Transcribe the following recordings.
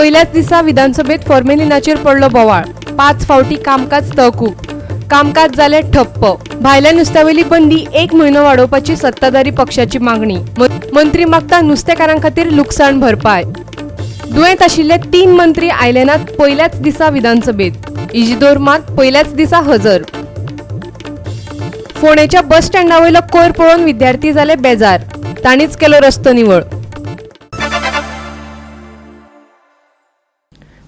पयल्याच दिसा विधानसभेत फॉर्मेलिनाचेर पडलो बोवाळ. 5 फावटी कामकाज तहकूब, कामकाज जालें ठप्प. भायल्या नुस्त्यावेली बंदी 1 म्हयनो वाडोवपाची सत्ताधारी पक्षाची मागणी. मंत्री मागता नुस्तेकारां खातीर लुकसाण भरपाय. दुयेंत आशिल्ले 3 मंत्री आयले नात पयल्याच दिसा विधानसभेत. इजिदोर मात पयल्याच दिसा हजर. फोंडेच्या बस स्टँडा वयलो कोयर पळोवन विद्यार्थी जाले बेजार, तांणीच केलो रस्तो निवळ.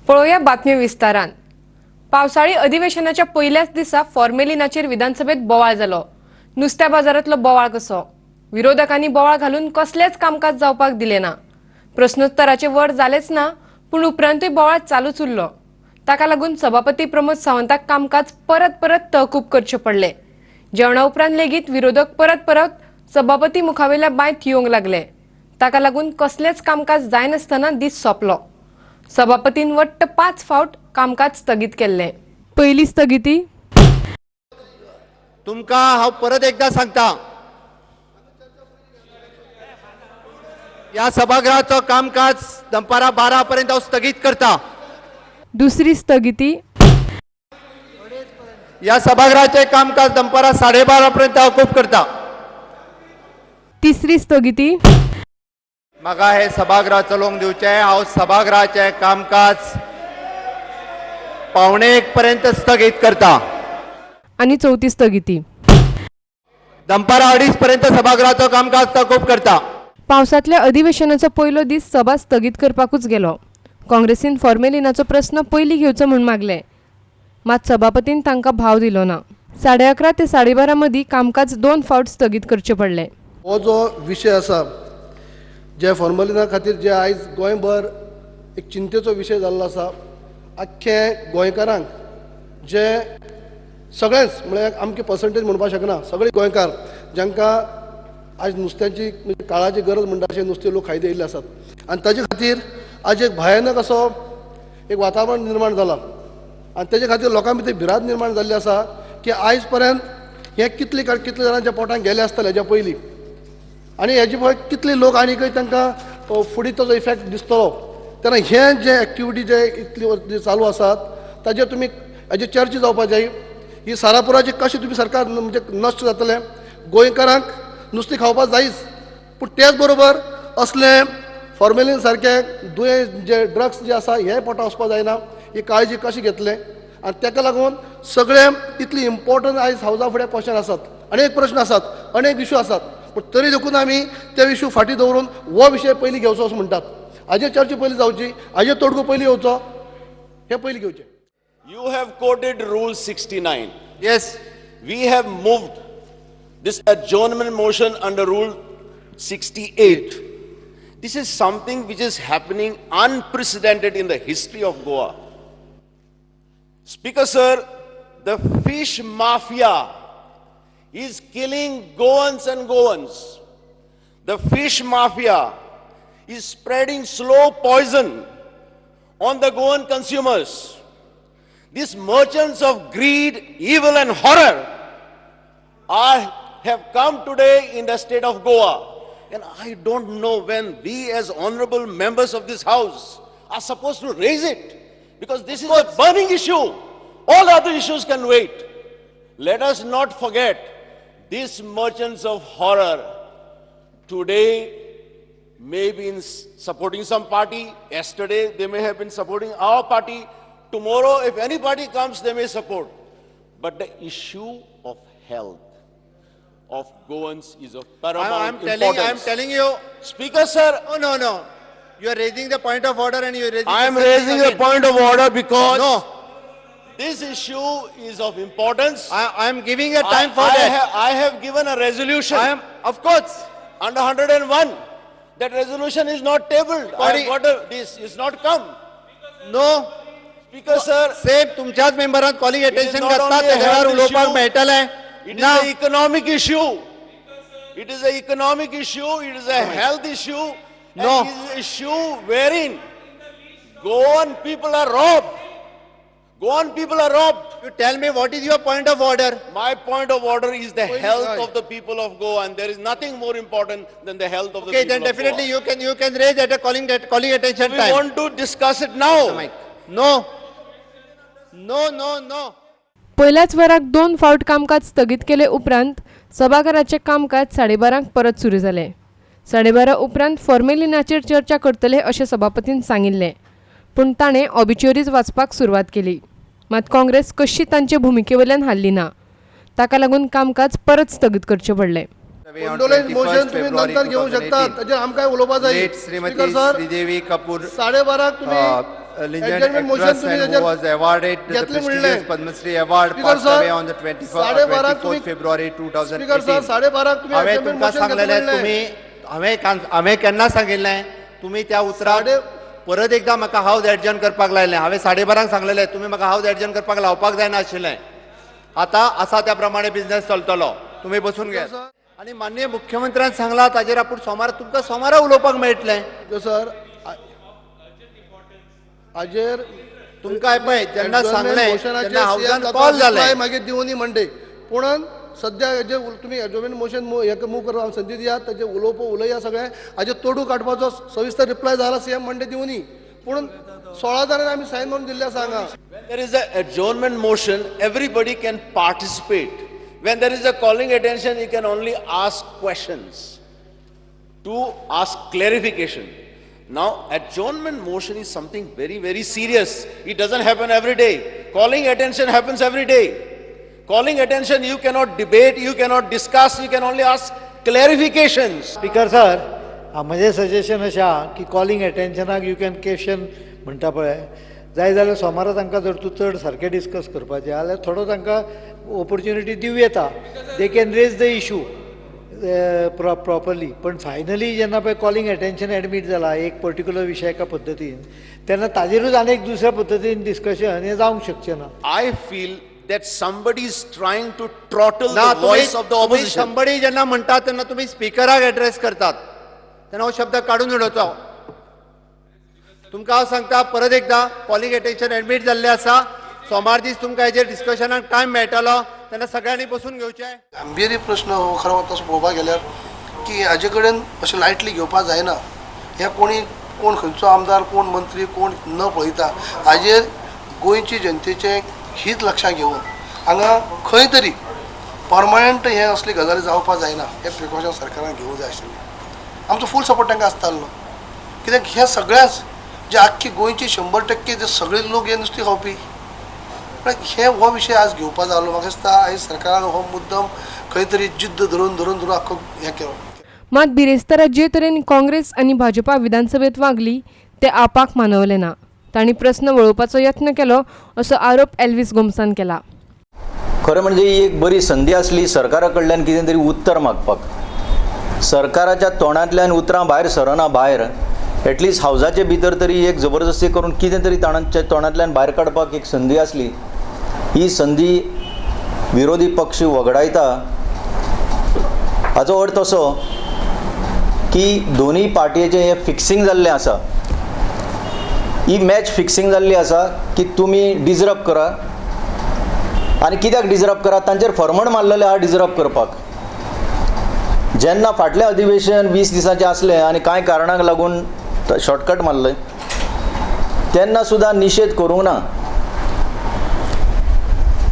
पळोवया बातमी विस्तारान. पावसाळी अधिवेशनाच्या पयल्याच दिसा फॉर्मेलिनाचेर विधानसभेत बोवाळ जालो. नुस्त्या बाजारांतलो बोवाळ कसो, विरोधकांनी बोवाळ घालून कसलेंच कामकाज जावपाक दिलें ना. प्रश्नोत्तराचे वर जालेच ना, पूण उपरांतूय बोवाळ चालूच उरलो. ताका लागून सभापती प्रमोद सावंताक कामकाज परत परत तहकूब करचें पडलें. जेवणा उपरांत लेगीत विरोधक परत परत सभापती मुखावेल्या बांयत येवंक लागले. ताका लागून कसलेंच कामकाज जायनासतना दीस सोंपलो. सभापतीन वट्ट 5 फावट कामकाज स्थगीत केल्लें. पयली स्थगिती. तुमकां हांव परत एकदा सांगता, ह्या सभागृहाचो कामकाज दनपारां 12 पर्यंत हांव स्थगीत करता. दुसरी स्थगिती. ह्या सभागृहाचें कामकाज दनपारां 12:30 पर्यंत तहकूब करता. तिसरी स्थगिती. म्हाका हे सभागृह चलोवंक दिवचें. हांव सभागृहाचें कामकाज 12:45 पर्यंत स्थगीत करता. आनी चवथी स्थगिती. दनपारां 2:30 पर्यंत सभागृहाचो कामकाज तहकूब करता. पावसांतल्या अधिवेशनाचो पयलो दीस सभा स्थगीत करपाकूच गेलो. काँग्रेसीन फॉर्मेलिनाचो प्रस्न पयलीं घेवचो म्हूण मागलें, मात सभापतीन तांकां भाव दिलो ना. 11:30 ते 12:30 मदीं कामकाज 2 फावट स्थगीत करचें पडलें. हो जो विशय आसा, जे फॉर्मेलिना खातीर जे आयज गोंयभर एक चिंतेचो विशय जाल्लो आसा, आख्खे गोंयकारांक जे सगळेच म्हळ्यार आमची पर्संटेज म्हणपाक शकना, सगळे गोंयकार जांकां आयज नुस्त्याची म्हणजे काळाची गरज म्हणटा अशें नुस्तें लोक खायत येयल्ले आसात. आनी ताजे खातीर आज एक भयानक असो एक वातावरण निर्माण जाला आनी तेजे खातीर लोकां भितर भिरांत निर्माण जाल्ली आसा की आयज पर्यंत हें कितले कितले जाणांच्या पोटांत गेले आसतले हेज्या पयलीं, आनी हेजे पळय कितले लोक आनीकय तांकां फुडें ताजो इफेक्ट दिसतलो. तेन्ना हे जे एक्टिविटी जे इतली चालू आसात ताजेर तुमी हेजे चर्चा जावपाक जाय. ही सारापुराची कशें तुमी सरकार म्हणजे नश्ट जातलें, गोंयकारांक नुस्तें खावपाक जायच, पूण तेच बरोबर असलें फॉर्मेलीन सारकें दुयेंस जे ड्रग्स जे आसा हे पोटा वचपाक जायना, ही काळजी कशी घेतले. आनी ताका लागून सगळें इतली इम्पॉर्टंट आयज हावजा फुडें क्वेश्चन आसात, अनेक प्रश्न आसात, अनेक इशू आसात, पूण तरी देखून आमी ते इशू फाटीं दवरून हो विशय पयलीं घेवचो असो म्हणटात. हाजेर चर्चा पयलीं जावची, हाजेर तोडगो पयलीं येवचो, हें पयलीं घेवचें. You have quoted Rule 69. Yes. We have moved this adjournment motion under Rule 68. This is something which is happening unprecedented in the history of Goa. Speaker sir, the fish mafia is killing Goans and Goans. The fish mafia is spreading slow poison on the Goan consumers. These merchants of greed, evil and horror have come today in the state of Goa. And I don't know when we as honorable members of this house are supposed to raise it, because this is a burning issue. All other issues can wait. Let us not forget, these merchants of horror today may be in supporting some party. Yesterday they may have been supporting our party. Tomorrow, if any party comes, they may support. But the issue of health of Goans is of paramount importance. I am telling you. Speaker sir. Oh, no, no. You are raising the point of order and you are raising I am the same raising thing the again. point of order because No. this issue is of importance. I am giving a time for that. I have given a resolution. I am, of course. Under 101. That resolution is not tabled. I have got a, this is not come. No. Speaker sir. Same तुमच्याच मेंबरान calling It is attention not घातला, only a तेज्या वेळार health उलोवपाक issue. मेळटलें. It is ना. an economic issue. It is an economic issue. It is a health issue. And No. it is an issue wherein Goan people are robbed. Goan Goan people are robbed. You tell me what is your point of order. My point of order is the health हय. of the people of Goa, and there is nothing more important than the health of the Okay, people then of definitely Goa. you can raise at a calling attention We time. want to discuss it now. No. No, no, no. पयल्याच वराक दोन फावट कामकाज स्थगीत केले उपरांत सभाघराचें कामकाज 12:30 परत सुरू जालें. 12:30 उपरांत फॉर्मेलिनाचेर चर्चा करतले अशें सभापतीन सांगिल्लें, पूण ताणें ऑबिच्युअरीज वाचपाक सुरवात केली. मात काँग्रेस कशी तांचे भुमिके वयल्यान हाल्ली ना. ताका लागून कामकाज परत स्थगीत करचें पडलें. कंडोलेन्स मोशन तुम्ही नंतर घेऊ शकतात, ताचेर आमकां उलोवपा जाय. Late Shrimati speaker sir, Sridevi Kapoor, 12:30 तुम्ही legend adjournment motion actress तुम्ही and who was awarded the घेतले prestigious म्हणलें. Padma Shri award, speaker passed sir, away on the 24th 12:30 तुम्ही February speaker sir, 2018. 12:30 तुम्ही हांवें adjournment तुमकां motion सांगलेलें घेतलें म्हणलें. तुमी हांवें केन्ना सांगिल्लें तुमी त्या उतराक परत एकदां म्हाका हावज एडजर्न करपाक लायलें. हांवें 12:30 सांगलेलें तुमी म्हाका हावज एडजर्न करपाक लावपाक जायना आशिल्लें. आतां आसा त्या प्रमाणे बिजनेस चलतलो, तुमी बसून घेयात. सर. आनी माननीय मुख्यमंत्र्यान सांगलां ताजेर आपूण सोमारा तुमकां सोमारा उलोवपाक मेळटलें. सर, हाजेर तुमकां पळय जेन्ना adjournment सांगलें motionाचेर तेन्ना हावजान CM call ताचो जालें. reply मागीर दिवनी म्हणटे, पुणून सद्या हेजे तुमी एडजॉर्मेंट मोशन हेका मूव करपाक संदी दियात, ताजेर उलोवप उलया सगळें. हाजेर तोडू काडपाचो सविस्तर रिप्लाय जाला सीएम म्हणटे दिवनी, पुणून 16 जाणांनी आमी सायन मारून दिल्ले आसा हांगा. When there is an adjournment motion, everybody can participate. When there is a calling attention, you can only ask questions to ask clarification. Now, adjournment motion is something very, very serious. It doesn't happen every day. Calling attention happens every day. Calling attention, you cannot debate, you cannot discuss, you can only ask clarifications. Speaker sir, म्हजें suggestion अशें आहा की calling एटेन्शनाक you can question म्हणटा पळय, जाय जाल्यार सोमारा तांकां जर तूं चड सारकें डिस्कस करपाचें जाल्यार थोडो तांकां ऑपॉर्च्युनिटी दिवं येता. They can raise the issue properly. पण फायनली जेन्ना पळय कॉलिंग एटेन्शन एडमीट जाला एक पर्टिक्युलर विशय एका पद्दतीन, तेन्ना ताजेरूच आनी एक दुसऱ्या पद्दतीन डिस्कशन हें जावंक शकचें ना. I feel that somebody is trying to throttle ना the voice of the opposition. Somebody जेन्ना म्हणटात तेन्ना तुमी स्पिकराक एड्रेस करतात, तेन्ना हो शब्द काडून उडोवचो. तुमकां हांव सांगता परत एकदां, कॉलिंग एटेन्शन एडमीट जाल्लें आसा. सोमार दीस तुमकां हेजेर डिस्कशनाक टायम मेळटलो, तेन्ना सगळ्यांनी बसून घेवचें. गांभीर्य प्रश्न हो खरो तसो पळोवपाक गेल्यार की हाजे कडेन अशें लायटली घेवपाक जायना. हें कोणी कोण खंयचो आमदार, कोण मंत्री, कोण न पळयता हाजेर गोंयची जनतेचें हीत लक्षांत घेवन हांगा खंय तरी परमनंट हे असली गजाली जावपाक जायना, हें प्रिकॉशन सरकारान घेवंक जाय आशिल्लें. आमचो फूल सपोर्ट तांकां आसतालो, कित्याक ह्या सगळ्याच जे आख्खी गोंयची 100% जे सगळे लोक हे नुस्तें खावपी, हे हो विशय आज घेवपा जालो. म्हाका दिसता आयज सरकारान हो मुद्दम खंय तरी जिद्द धरून धरून धरून आख्खो हें केलो. मात बिरेस्तारा जे तरेन काँग्रेस आनी भाजपा विधानसभेत वागली ते आपाक मानवलें ना. तांणी प्रस्न वळोवपाचो यत्न केलो असो आरोप एल्वीस गोम्सान केला. खरें म्हणजे ही एक बरी संदी आसली सरकारा कडल्यान कितें तरी उत्तर मागपाक. सरकाराच्या तोंडांतल्यान उतरां भायर सरना भायर, एटलिस्ट हावजाचे भितर तरी एक जबरदस्ती करून कितें तरी तांच्या तोंडांतल्यान भायर काडपाक एक संदी आसली. ही संदी विरोधी पक्ष वगडायता हाचो अर्थ असो की दोनूय पार्टयेचें हें फिक्सिंग जाल्लें आसा. ही मॅच फिक्सिंग जाल्ली आसा की तुमी डिजर्व करा. आनी कित्याक डिजर्व करा, तांचेर फर्मण मारलेलें आहा डिजर्व करपाक. जेन्ना फाटलें अधिवेशन 20 दिसांचें आसलें आनी कांय कारणांक लागून शॉर्टकट मारलें तेन्ना सुद्दां निशेध करूंक ना,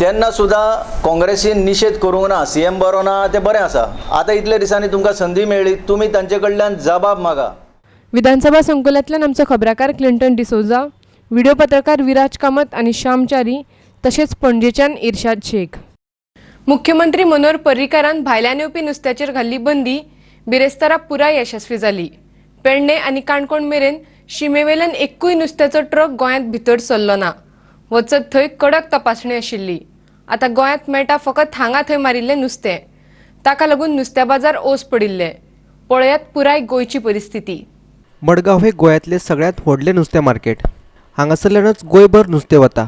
तेन्ना सुद्दां काँग्रेसीन निशेध करूंक ना. सी एम बरो ना तें बरें आसा, आतां इतले दिसांनी तुमकां संदी मेळ्ळी, तुमी तांचे कडल्यान जबाब मागा. विधानसभा संकुलांतल्यान आमचो खबराकार क्लिंटन डिसोजा, व्हिडिओ पत्रकार विराज कामत आनी श्याम च्यारी, तशेंच पणजेच्यान इर्शाद शेख. मुख्यमंत्री मनोहर पर्रीकारान भायल्यान येवपी नुस्त्याचेर घाल्ली बंदी बिरेस्तारा पुराय यशस्वी जाली. पेडणे आनी काणकोण मेरेन शिमेवेल्यान एक्कूय नुस्त्याचो ट्रक गोंयांत भितर सरलो ना. वचत थंय कडक तपासणी आशिल्ली. आतां गोंयांत मेळटा फकत हांगा थंय मारिल्लें नुस्तें. ताका लागून नुस्त्या बाजार ओस पडिल्ले. पळयात पुराय गोंयची परिस्थिती. मडगांव हे गोंयांतलें सगळ्यांत व्हडलें नुस्तें मार्केट. हांगासरल्यानच गोंयभर नुस्तें वता.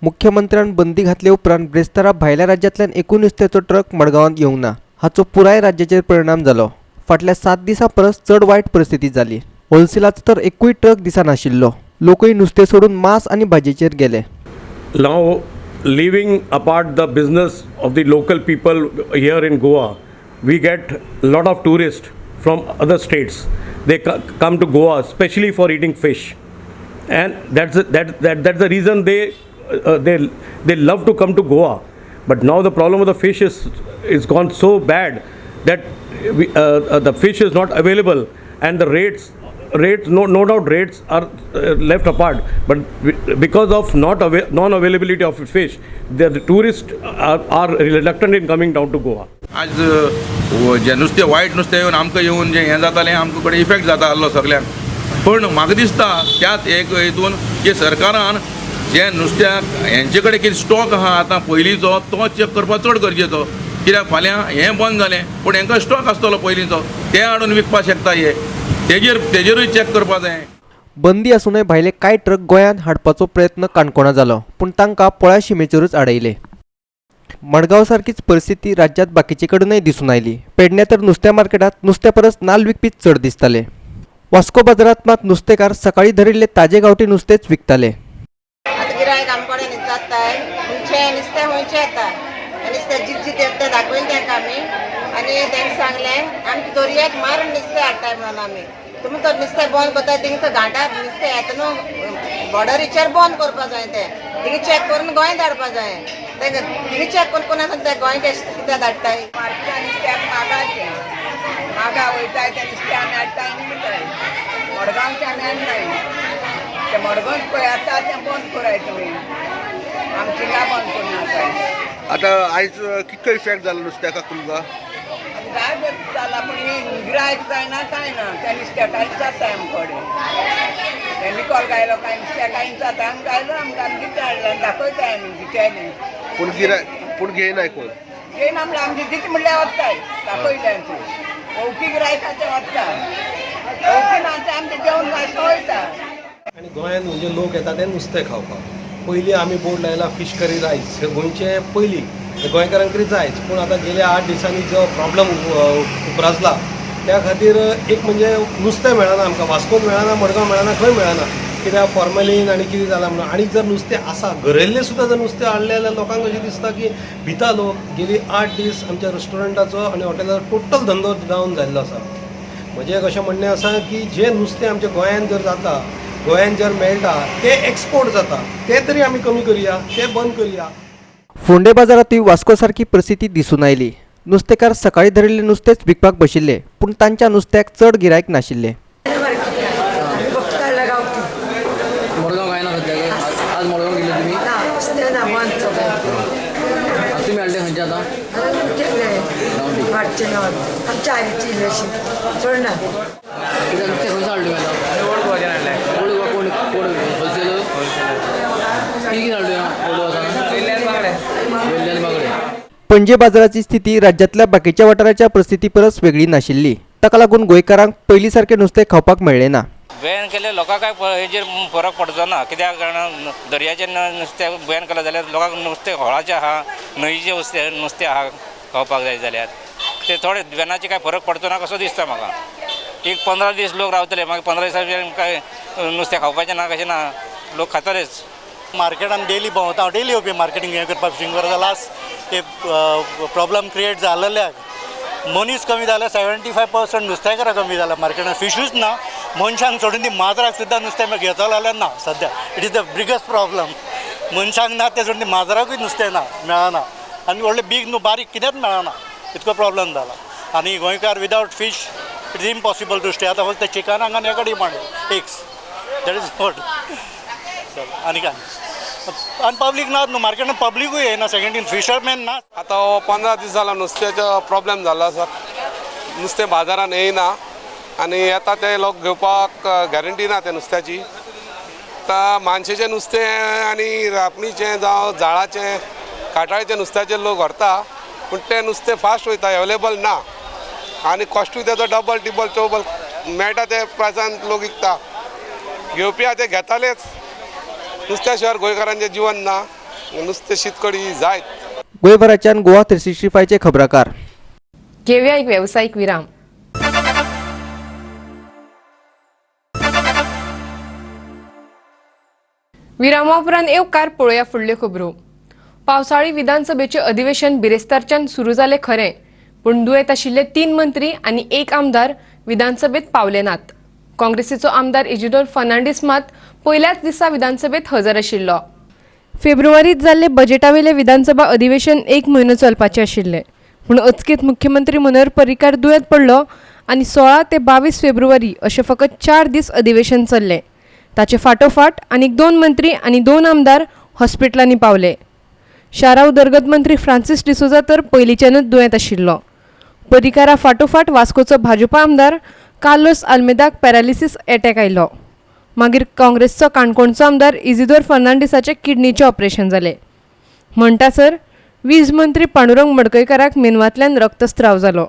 मुख्यमंत्र्यान बंदी घातले उपरांत ब्रेस्तारा भायल्या राज्यांतल्यान एकूय नुस्त्याचो ट्रक मडगांवांत येवंक ना. हाचो पुराय राज्याचेर परिणाम जालो. फाटल्या 7 दिसां परस चड वायट परिस्थिती जाली. होलसेलाचो तर एकूय ट्रक दिसनाशिल्लो. लोकूय नुस्तें सोडून मांस आनी भाजयेचेर गेले. Now, leaving apart the business of the local people here in Goa, we get a lot of tourists from other states. They come to Goa especially for eating fish, and that's the reason they love to come to Goa. But now the problem of the fish is gone so bad that the fish is not available, and the rates no doubt rates are left apart, but because of non-availability of fish, the tourists are reluctant in coming down to Goa. आज जे नुस्तें वायट नुस्तें येवन आमकां येवन जें हें जातालें आमकां कडेन इफेक्ट जाता आहलो सगळ्यांक. पूण म्हाका दिसता त्याच एक हितून की सरकारान जे नुस्त्याक हेंचे कडेन कितें स्टॉक आहा आतां पयलींचो तो चॅक करपाक चड गरजेचो. कित्याक फाल्यां हें बंद जालें पूण हेंकां स्टॉक आसतलो पयलींचो, ते हाडून विकपाक शकता हे, तेजेरूय चॅक करपाक जाय. बंदी आसूनय भायले कांय ट्रक गोंयांत हाडपाचो प्रयत्न काणकोणा जालो, पूण तांकां पोळ्या शिमेचेरूच आडयले. मडगांव सारकीच परिस्थिती राज्यांत बाकीचे कडेनय दिसून आयली. पेडण्यां तर नुस्त्या मार्केटांत नुस्त्या परस नाल्ल विकपी चड दिसताले. वास्को बाजारांत मात नुस्तेकार सकाळीं धरिल्ले ताजे गांवठी नुस्तेच विकताले. आतां गिरायक आमचे कडेन जाताय, खंयचें नुस्तें खंयचें येता नुस्तें जित जित येता दाखयलें तांकां आमी, आनी तांकां सांगलें आमचे दर्याक मारून नुस्तें हाडटाय म्हणून आमी, तुमी तर नुस्तें बंद करताय थिंगा घांटार नुस्तें येता न्हू बॉर्डरीचेर बंद करपा जाय, तें थिंगा चॅक करून गोंय धाडपा जाय, तें थिंगा चॅक करून कोण आसा तें गोंय कित्याक धाडटाय. मार्केटान नुस्त्याक मागाचें मागा वयताय तें नुस्तें आमी हाडटाय आनी विताय, मडगांवचें आमी हाडनाय, तें मडगांव पळय आतां तें बंद कराय तुमी, आमची ना बंद करून. आतां आयज कितको इफेक्ट जालो नुस्त्याक तुमकां? जाय जाला, पूण गिरायक जायना कांय ना, त्या नुस्त्या कांयच जाता आमचे कडेन. तें निकोल गायलो कांय नुस्त्या कांयच जाता, आमी गायलो आमकां आमी दिता हाडलो दाखयताय आमी दिताय. पूण गिरायक पूण घेयनाय कोण? घेयना म्हणल्यार आमची दिता म्हणल्यार वताय दाखयले आमची ओवकी गिरायकाचें वता, ओवकी ना तें आमचें जेवण घालचो वयता. आनी गोंयांत म्हणजे लोक येता ते नुस्तें खावपाक. पयलीं आमी बोर्ड लायला फीश करी रायस, हे गोंयचे पयलीं गोंयकारांक तरी जायच, पूण आतां गेल्या 8 दिसांनी जो प्रॉब्लम उप्रासला त्या खातीर एक म्हणजे नुस्तें मेळना आमकां, वास्कोन मेळना, मडगांव मेळना, खंय मेळना, कित्याक फॉर्मेलीन आनी कितें जालां म्हणून. आनी जर नुस्तें आसा गरयल्लें सुद्दां जर नुस्तें हाडलें जाल्यार लोकांक अशें दिसता की भिता लोक. गेली 8 दीस आमच्या रेस्टॉरंटाचो आनी हॉटेलाचो टोटल धंदो डावन जाल्लो आसा. म्हजें एक अशें म्हणणें आसा की जें नुस्तें आमच्या गोंयांत जर जाता, गोंयांत जर मेळटा तें एक्सपोर्ट जाता, तें तरी आमी कमी करया, तें बंद करया. फोंडे बाजारांतूय वास्को सारकी परिस्थिती दिसून आयली. नुस्तेकार सकाळीं धरिल्ले नुस्तेच विकपाक बशिल्ले, पूण तांच्या नुस्त्याक चड गिरायक नाशिल्लें. मडगांव काय ना सद्याक? आज मडगांव गेले तुमी? ना, बंद सगळें. तुमी हाडले खंयचे आतां? वाडचे ना आमच्या आईची इल्लीशी चड ना. कित्याक नुस्तें खंयचें हाडलें तुमी आतां? ओल्ड गोवाच्यान हाडलें. ओल्ड गोवा कोण कोण होलसेल? कितें कितें हाडलें ओल्ड गोवा? वेल्यान बांगडे. वेल्यान बांगडे. पणजे बाजाराची स्थिती राज्यांतल्या बाकीच्या वाठाराच्या परिस्थिती परस वेगळी नाशिल्ली. ताका लागून गोंयकारांक पयलीं सारकें नुस्तें खावपाक मेळ्ळें ना. बॅन केल्ले लोकांक काय हेजेर फरक पडचो ना, कित्याक कारणान दर्याचें नुस्तें बॅन केलें जाल्यार लोकांक नुस्तें व्हळाचें आहा, न्हंयचें नुस्तें आहा खावपाक जाय जाल्यार ते थोडे बॅनाचे काय फरक पडचो ना कसो दिसता म्हाका. एक 15 दीस लोक रावतले, मागीर 15 दिसांचेर काय नुस्तें खावपाचें ना कशें ना, लोक खातलेच. मार्केटान डेली भोंवता, डेली येवपी मार्केटींग हें करपाक फिशींग करता. लास्ट एक प्रॉब्लम क्रिएट जाल्ल्याक मनीस कमी जाला, 75% नुस्तेकारां कमी जाला मार्केटान, फिशूच ना. मनशांक सोडून ती माजराक सुद्दां नुस्तें घेतलो जाल्यार ना सद्या. It is the biggest problem. मनशांक ना तें सोडून ती माजराकूय नुस्तें ना, मेळना. आनी व्हडलें बीग न्हू बारीक कितेंच मेळना, इतको प्रॉब्लम जाला. आनी गोंयकार without fish it is impossible to stay. आतां फक्त चिकनाक आनी हेका demand eggs, that is what. आनी काय आनी पब्लीक ना न्हू मार्केटान, पब्लिकूय येना, सेकंडीन फिशरमॅन ना. आतां 15 दीस जाला नुस्त्याचो प्रॉब्लम जाल्लो आसा, नुस्तें बाजारान येयना आनी येता ते लोक घेवपाक गॅरंटी ना त्या नुस्त्याची. आतां मानशेचें नुस्तें आनी रापणीचें जावं जाळाचें काटाळेचें नुस्त्याचें लोक व्हरता, पूण तें नुस्तें फास्ट वयता, एवेलेबल ना आनी कॉस्टूय तेजो डबल टिबल चोबल मेळटा ते प्रायसान लोक विकता. घेवपी आहा ते घेतालेच. नुस्त्या शिवाय गोंयकारांचें जिवन ना, नुस्तें शीतकडी जायत. गोंयभराच्यान गोवा 365चे खबराकार. घेवया एक वेवसायीक विराम. विरामा उपरांत येवकार, पळोवया फुडल्यो खबरो. पावसाळी विधानसभेचें अधिवेशन बिरेस्तारच्यान सुरू जालें खरें, पूण दुयेंत आशिल्ले 3 मंत्री आनी 1 आमदार विधानसभेत पावले नात. काँग्रेसीचो आमदार इजिदोर फर्नांडीस मात पयल्याच दिसा विधानसभेत हजर आशिल्लो. फेब्रुवारीत जाल्ले बजेटावेले विधानसभा अधिवेशन 1 म्हयनो चलपाचें आशिल्लें, पूण अचकीत मुख्यमंत्री मनोहर पर्रीकार दुयेंत पडलो आनी 16 ते 22 फेब्रुवारी अशें फकत 4 दीस अधिवेशन चल्लें. ताचे फाटोफाट आनीक 2 मंत्री आनी 2 आमदार हॉस्पिटलांनी पावले. शारा उदरगत मंत्री फ्रांसीस डिसोजा तर पयलींच्यानूच दुयेंत आशिल्लो. पर्रीकारा फाटोफाट वास्कोचो भाजपा आमदार कार्लोस आल्मेदाक पॅरालिसीस एटॅक आयलो. मागीर काँग्रेसचो काणकोणचो आमदार इजिदोर फर्नांडीसाचें किडनीचें ऑपरेशन जालें. म्हणटासर वीज मंत्री पांडुरंग मडकयकाराक मेंदवांतल्यान रक्तस्त्राव जालो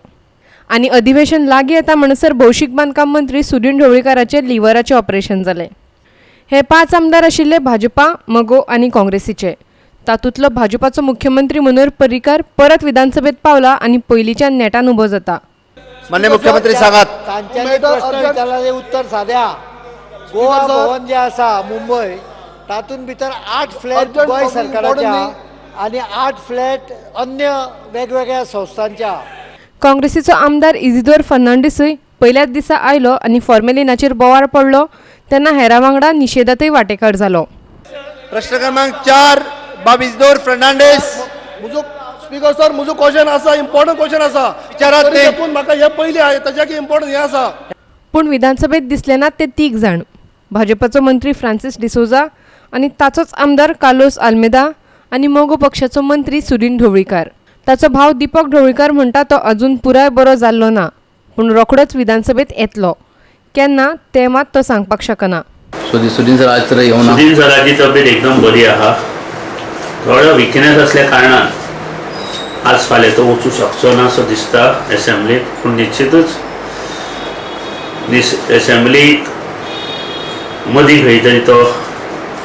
आनी अधिवेशन लागीं येता म्हणसर भौशीक बांदकाम मंत्री सुदीन ढवळीकाराचें लिव्हराचें ऑपरेशन जालें. हे 5 आमदार आशिल्ले भाजपा, मगो आनी काँग्रेसीचे. तातूंतलो भाजपाचो मुख्यमंत्री मनोहर पर्रीकार परत विधानसभेत पावला आनी पयलींच्यान नेटान उबो जाता. माननीय मुख्यमंत्री सांगात. तांच्यांनी प्रश्न विचारला ते उत्तर साद्या. गोवा भवन जे आसा मुंबय तातूंत भितर 8 फ्लॅट गोंय सरकाराच्या आनी 8 फ्लॅट अन्य वेगवेगळ्या संस्थांच्या. काँग्रेसीचो आमदार इजिदोर फर्नांडीसूय पयल्याच दिसा आयलो आनी फॉर्मेलिनाचेर बोवाळ पडलो तेन्ना हेरां वांगडा निशेधातय वांटेकार जालो. प्रश्न क्रमांक 4 बाब इजिदोर फर्नांडीस. म्हजो स्पीकर सर, म्हजो क्वेश्चन आसा, इम्पॉर्टंट क्वेश्चन आसा. विचारात न्ही. पूण म्हाका हे पयलीं ताच्या इम्पॉर्टंट हें आसा. पूण विधानसभेत दिसले नात ते 3 जाण. भाजपाचो मंत्री फ्रांसीस डिसोजा आनी ताचोच आमदार कार्लोस आल्मेदा आनी मगो पक्षाचो मंत्री सुदीन ढवळीकार. ताचो भाव दीपक ढवळीकार म्हणटा तो अजून पुराय बरो जाल्लो ना, पूण रोखडोच विधानसभेत येतलो. केन्ना तें मात तो सांगपाक शकना. सुदीन सर आज तर येवना. सुदीन सराची तब्येत एकदम बरी आहा. थोडो विकनेस असल्या कारणान आज फाल्यां तो वचूं शकचो ना असो दिसता एसेंब्लीत, पूण निश्चितूच एसेंब्लीक मदीं खंय तरी तो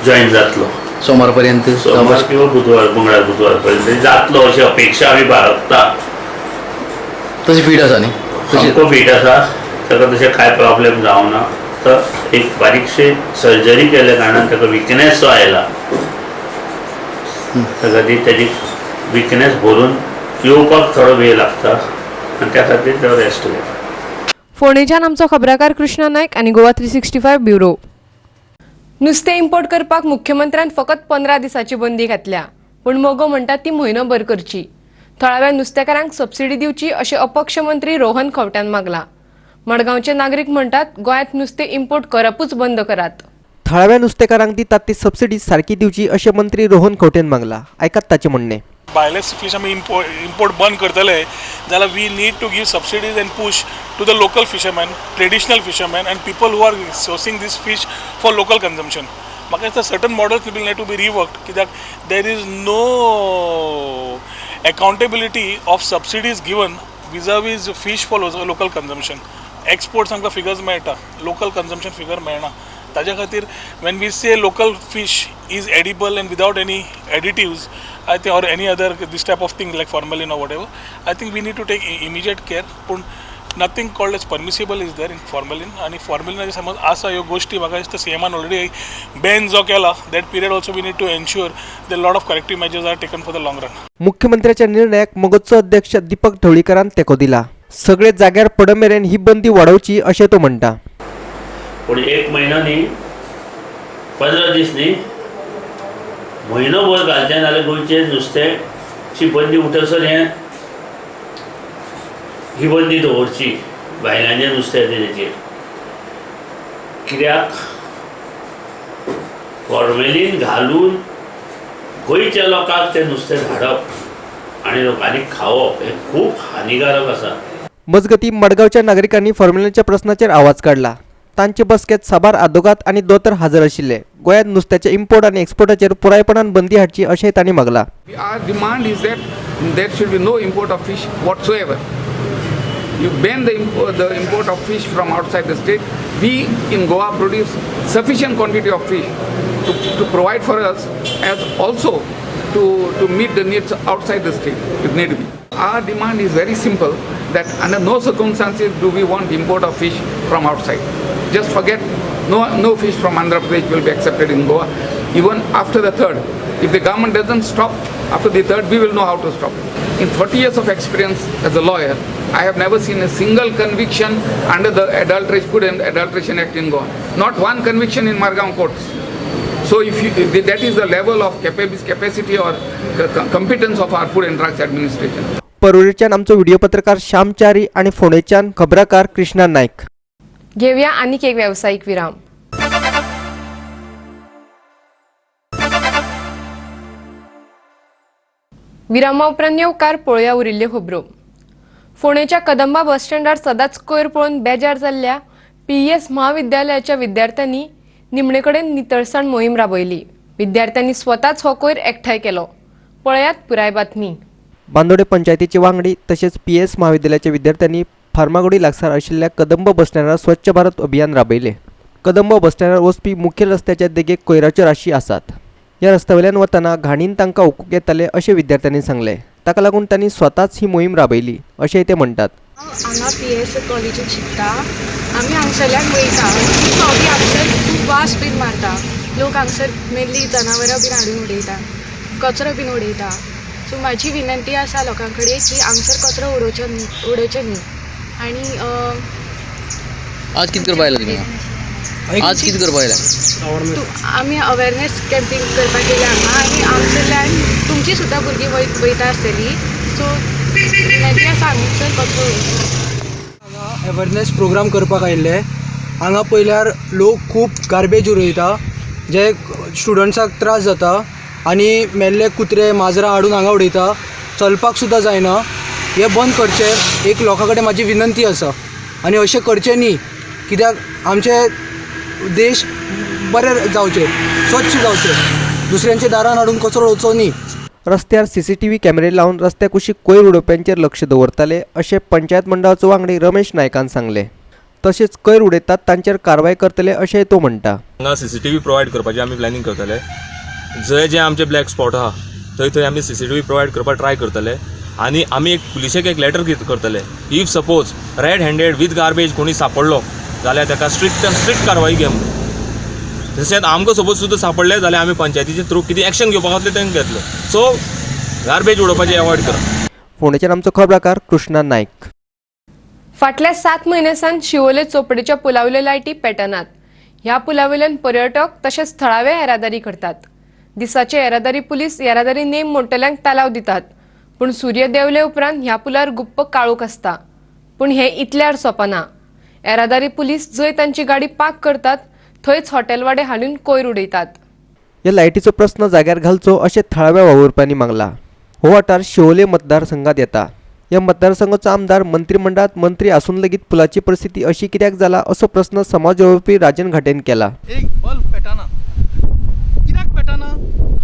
जॉयन जातलो. सोमार पर्यंत, सोमार किंवा बुधवार, मंगळार बुधवार पर्यंत जातलो अशी अपेक्षा आमी बाळगता. तशी फीट आसा न्ही? सामको फीट आसा, ताका तशें कांय प्रॉब्लेम जावना. तर एक बारीकशी सर्जरी केल्या कारणान ताका विकनेस जो आयला त्या खातीर ताजी विकनेस भरून येवपाक थोडो वेळ लागता आनी त्या खातीर तो रेस्ट घेता. फोंडेच्यान आमचो खबराकार कृष्णा नायक आनी गोवा 365 ब्युरो. नुस्तें इम्पोर्ट करपाक मुख्यमंत्र्यान फकत 15 दिसांची बंदी घातल्या, पूण मगो म्हणटा ती म्हयनोभर करची. थळाव्या नुस्तेकारांक सबसिडी दिवची अशें अपक्ष मंत्री रोहन खंवट्यान मागला. मडगांवचे नागरीक म्हणटात गोंयांत नुस्तें इम्पोर्ट करपूच बंद करात. थळाव्या नुस्तेकारांक दितात ती सबसिडी सारकी दिवची अशें मंत्री रोहन खंवटेन मागला. आयकात ताचें म्हणणें. भायले फिश आमी इम्पोर्ट बंद करतले जाल्यार we need to give subsidies and push to the local fisherman, traditional fisherman and people who are sourcing this fish for local consumption. म्हाका दिसता certain models will need to be reworked, कित्याक there is no accountability of subsidies given vis a vis fish for local consumption. Exports आमकां figures मेळटा, local consumption figure मेळना. ताज्या खातीर when we say local fish is edible and without any additives I think or any other this type of thing like formalin or whatever, I think we need to take immediate care. पूण nothing called as permissible is there in formalin. आनी फॉर्मेलिनाचे समज आसा ह्यो गोश्टी म्हाका दिसता सीएमान already Ben जो केला that period also we need to ensure the lot of corrective measures are taken for the long run. मुख्यमंत्र्याच्या निर्णयाक मगोचो अध्यक्ष दीपक ढवळीकारान तेंको दिला. सगळे जाग्यार पडमेरेन ही बंदी वाडोवची अशें तो म्हणटा. पूण 1 म्हयनो न्ही, 15 दीस न्ही, म्हयनोभर घालचें जाल्यार गोंयचें नुस्त्याची बंदी उठसर हें ही बंदी दवरची भायल्यांचें नुस्तें तेजेर. कित्याक फॉर्मेलीन घालून गोंयच्या लोकांक तें नुस्तें धाडप आनी लोकांनी खावप हें खूब हानिकारक आसा. मजगतीं मडगांवच्या नागरिकांनी फॉर्मेलिनाच्या प्रस्नाचेर आवाज काडला. तांचे बसकेत साबार आदोगाद आनी दोतोर हजर आशिल्ले. गोंयांत नुस्त्याचे इम्पोर्ट आनी एक्सपोर्टाचेर पुरायपणान बंदी हाडची अशें तांणी मागला. Our demand is that there should be no import of fish whatsoever. You ban the import of fish from outside the state. We in Goa produce sufficient quantity of fish to provide for us as also to meet the needs outside the state if need be. Our demand is very simple, that under no circumstances do we want import of fish from outside. Just forget, no fish from Andhra Pradesh will be accepted in Goa. Even after the third, if the government doesn't stop after the third, we will know how to stop it. In 40 years of experience as a lawyer, I have never seen a single conviction under the Adulteration Food and Adulteration Act in Goa. Not one conviction in Margao courts. So if that is the level of capacity or competence of our Food and Drugs Administration. पर्वरेच्यान आमचो video पत्रकार श्याम च्यारी आनी फोंडेच्यान खबराकार कृष्णा नायक. घेवया आनीक एक वेवसायीक विराम. विरामा उपरांत येवकार पळोवया उरिल्ल्यो खबरो. फोंडेच्या कदंबा बस स्टँडार सदांच कोयर पळोवन बेजार जाल्ल्या पीईएस म्हाविद्यालयाच्या विद्यार्थ्यांनी निमणे कडेन नितळसाण मोहीम राबयली. विद्यार्थ्यांनी स्वताच हो कोयर एकठांय केलो. पळयात पुराय बातमी. बांदोडे पंचायतीचे वांगडी तशेंच पीएस म्हाविद्यालयाच्या विद्यार्थ्यांनी फार्मागुडी लागसार आशिल्ल्या कदंब बस स्टँडार स्वच्छ भारत अभियान राबयलें. कदंब बस स्टँडार वचपी मुखेल रस्त्याच्या देगेक कोयराच्यो राशी आसात. ह्या रस्त्यावयल्यान वतना घाणीन तांकां ओकूंक येतालें अशें विद्यार्थ्यांनी सांगलें. ताका लागून तांणी स्वताच ही मोहीम राबयली अशेंय ते म्हणटात. हांगा पीएस कॉलेजीन शिकता. आमी हांगसरल्यान वयता खूब फावटी हांगसर खूब वास बीन मारता. लोक हांगसर मेल्ली जनावरां बीन हाडून उडयता, कचरो बीन उडयता. सो म्हाजी विनंती आसा लोकां कडेन की हांगसर कचरो उडोवचो न्ही. आनी आज कितें करपा आयला तुमी? आज कितें करपा आयला? आमी अवेरनेस कॅम्पींग करपाक येयल्या हांगा आनी हांगसरल्यान तुमची सुद्दां भुरगीं वयता आसतली. सो विनंती आसा हांगसर कचरो उडोवचो. अवेरनेस प्रोग्राम करपाक आयिल्ले. हांगा पळयल्यार लोक खूब गार्बेज उडयता, जे स्टुडंट्साक त्रास जाता आनी मेल्ले कुत्रे माजरां हाडून हांगा उडयता, चलपाक सुद्दां जायना. हें बंद करचें एक लोकां कडेन म्हाजी विनंती आसा आनी अशें करचें न्ही, कित्याक आमचे देश बरे जावचे, स्वच्छ जावचे, दुसऱ्यांच्या दारान हाडून कचरो उडोवचो न्ही. रस्त्यार सीसीटीव्ही कॅमेरे लावन रस्त्या कुशीक कोयर उडोवप्यांचेर लक्ष दवरताले अशें पंचायत मंडळाचो वांगडी रमेश नायकान सांगलें. तशेंच कोयर उडयतात तांचेर कारवाय करतले अशेंय तो म्हणटा. हांगा सीसीटीव्ही प्रोवायड करपाचें आमी प्लॅनिंग करतले. जंय जे आमचे ब्लॅक स्पॉट आहा थंय थंय आमी सीसीटीव्ही प्रोवायड करपाक ट्राय करतले आनी आमी एक पुलिशेक एक लेटर करतले. If suppose red handed with garbage कोणी सापडलो जाल्यार ताका स्ट्रिक्ट आनी स्ट्रिक्ट कारवाई घे म्हणून. तशेंच आमकां सपोज सुद्दां सापडले जाल्यार आमी पंचायतीचे थ्रू कितें एक्शन घेवपाक जातलें तें घेतलें. सो गार्बेज उडोवपाचें एवॉयड करा. फोंडेच्यान आमचो खबराकार कृष्णा नायक. फाटल्या 7 म्हयन्यां सावन शिवोले चोपडेच्या पुलावयल्यो लायटी पेटनात. ह्या पुलावयल्यान पर्यटक तशेंच थळावे येरादारी करतात. दिसाचे येरादारी पुलीस येरादारी नेम मोडटल्यांक तालाव दितात, पूण सूर्य देंवले उपरांत ह्या पुलार गुप्प काळोख आसता. पूण हें इतल्यार सोंपना. येरादारी पुलीस जंय तांची गाडी पार्क करतात थंयच हॉटेलवाडे हाडून कोयर उडयतात. ह्या लायटीचो प्रस्न जाग्यार घालचो अशें थळाव्या वावुरप्यांनी मागला. हो वाठार शिवोले मतदारसंघात येता. ह्या मतदारसंघाचो आमदार मंत्रिमंडळात मंत्री आसून लेगीत पुलाची परिस्थिती अशी कित्याक जाला असो प्रस्न समाज वावुरपी राजन घाटेन केला. एक बल्ब पेटना, कित्याक पेटना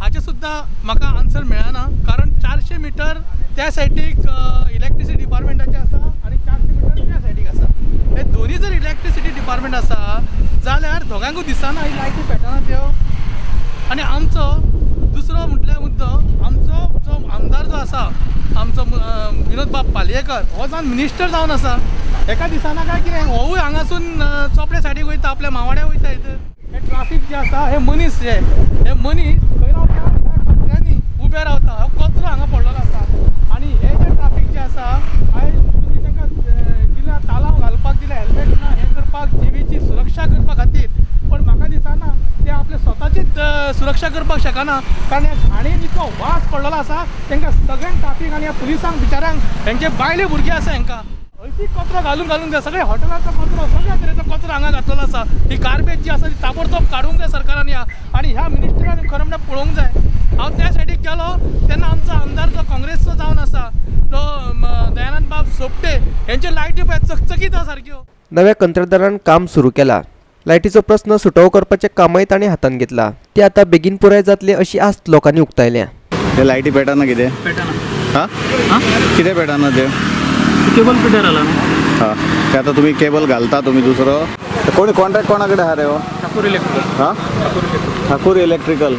हाचे सुद्दां म्हाका आन्सर मेळना, कारण 400 मिटर त्या सायडीक इलेक्ट्रिसिटी डिपार्टमेंटाचे आसा आनी 400 मिटर त्या सायडीक आसा. हे दोनी जर इलेक्ट्रिसिटी डिपार्टमेंट आसा जाल्यार दोगांकूय दिसना ही लायटी पेटना त्यो. आनी आमचो दुसरो म्हटल्यार मुद्दो, आमचो जो आमदार जो आसा आमचो विनोद बाब पालयेकर हो जावन मिनिस्टर जावन आसा, एका दिसाना काय कितें होवूय हांगासून चोपडे सायडीक वयता, आपल्या मावाड्या वयता. हितर हे ट्राफीक जे आसा हे मनीस जे हे मनीस खंय रावता, ह्या उबे रावता, हो कचरो हांगा पडलेलो आसा. आनी हे जे ट्राफीक जे आसा आयज तुमी तांकां दिला तालाव घालपाक दिला, हेल्मेट ना हें करपाक, जिवीची सुरक्षा करपा खातीर, पण म्हाका दिसना ते आपले स्वताचीच सुरक्षा करपाक शकना, कारण ह्या घाणीन इतलो वास पडलेलो आसा तांकां सगळ्यांक ट्राफीक आनी ह्या पुलिसांक बिचाऱ्यांक हेंचे बायले भुरगे आसा हेंकां हयशी कचरो घालून घालून जाय. सगळे हॉटेलांचो कचरो, सगळ्या तरेचो कचरो हांगा घातलेलो आसा. ही गार्बेज जी आसा ती ताबडतोब काडूंक जाय सरकारान ह्या, आनी ह्या मिनिस्टरान खरें म्हणल्यार पळोवंक जाय. हांव त्या सायडीक गेलो तेन्ना आमचो आमदार जो काँग्रेसचो जावन आसा तो दयानंद बाब सोपटे हेंचे लायटी पळय चकचकीत आसा सारक्यो. नव्या तंत्रज्ञानान काम सुरू केला. लायटीचो प्रस्न सुटावो करपाचें कामय तांणी हातांत घेतला. ते आतां बेगीन पुराय जातले अशी आस्त लोकांनी उक्तायल्या. ते लायटी पेटना कितें? पेटना. हां कितें पेटना ते? केबल पिटर आला न्हू. हां ते आतां तुमी केबल घालता तुमी दुसरो कोण कॉन्ट्रॅक्ट कोणा कडेन आहा रे हो? ठाकूर इलेक्ट्रिकल. हां ठाकूर इलेक्ट्रिकल.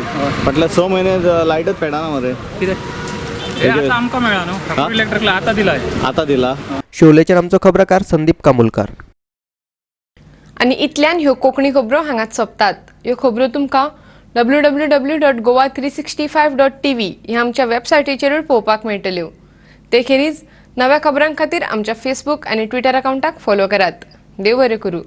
फाटले 6 म्हयने लायटच पेटना मरे. कितें हे आतां आमकां मेळ्ळा न्हू, ठाकूर इलेक्ट्रिकल आतां दिला. आतां दिला. शिवोलेच्यान आमचो खबराकार संदीप कामुलकार. आनी इतल्यान ह्यो कोंकणी खबरो हांगाच सोंपतात. ह्यो खबरो तुमकां www.goa365.tv ह्या आमच्या वेबसायटीचेरूय पळोवपाक मेळटल्यो. ते खेरीज नव्या खबरां खातीर आमच्या फेसबूक आनी ट्विटर अकावंटाक फॉलो करात. देव बरें करूं.